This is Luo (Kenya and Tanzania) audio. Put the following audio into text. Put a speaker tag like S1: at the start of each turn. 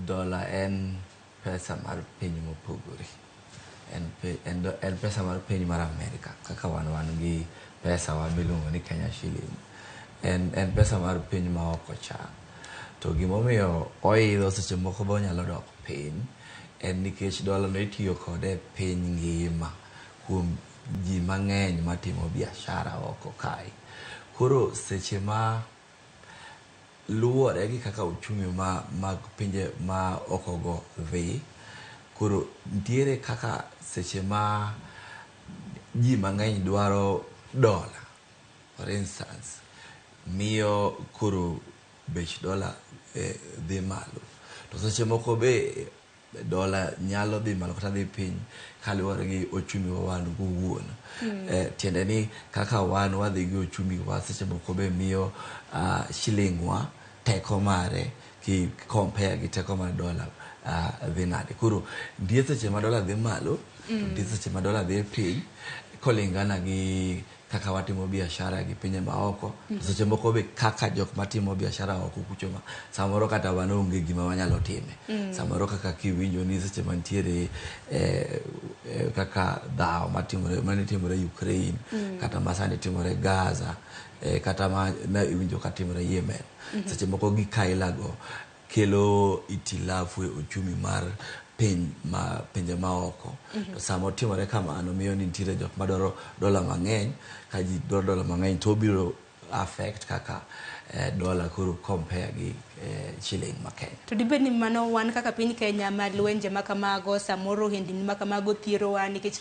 S1: Dola en pesa mar piny mopogore. En pesa mar piny mar Amerika kaka wan gi pesa wa miluongo ni Kenya shilling. En pesa mar piny ma oko cha. To gimomiyo oidho seche moko be onyalo dok piny en nikech dola no itiyo kode e piny ngima kuom ji mang'eny matimo biashara oko kae. Koro seche ma luwore gi kaka uchumi ma mag pinje ma oko go dhi, koro nitiere kaka seche ma ji mang'eny dwaro dola, for instance, miyo koro bech dola dhi malo. To seche moko be dola nyalo dhi malo kata dhi piny kaluwore gi ochumi wa wan go wuon. Tiende ni kaka wan wadhi gi ochumi wa seche moko be miyo shilling wa teko mare ki compare gi teko mar dola dhi nade. Koro nitie seche ma dola dhi malo, to nitie seche ma dola dhi piny kolingana gi kaka watimo biashara gi pinje maoko. To seche moko be kaka jok matimo biashara oko kucho ma samoro kata wan onge gima wanyalo time. Samoro kaka kiwinjo ni seche mantiere kaka dhawo matimore mane timore Ukraine, kata masani timore Gaza, kata ma ne iwinjo ka timore Yemen. Seche moko gik aila go kelo itilafu e uchumi mar piny ma pinje maoko. To sama otimore kamano miyo ni nitiere jok madwaro dola mang'eny, ka ji dwaro dola mang'eny to obiro affect kaka dola koro compare gi shilling ma Kenya.
S2: To dibed ni mano wan kaka piny Kenya ma lwenje ma kamago samoro ohendni ma kamago thierowa nikech.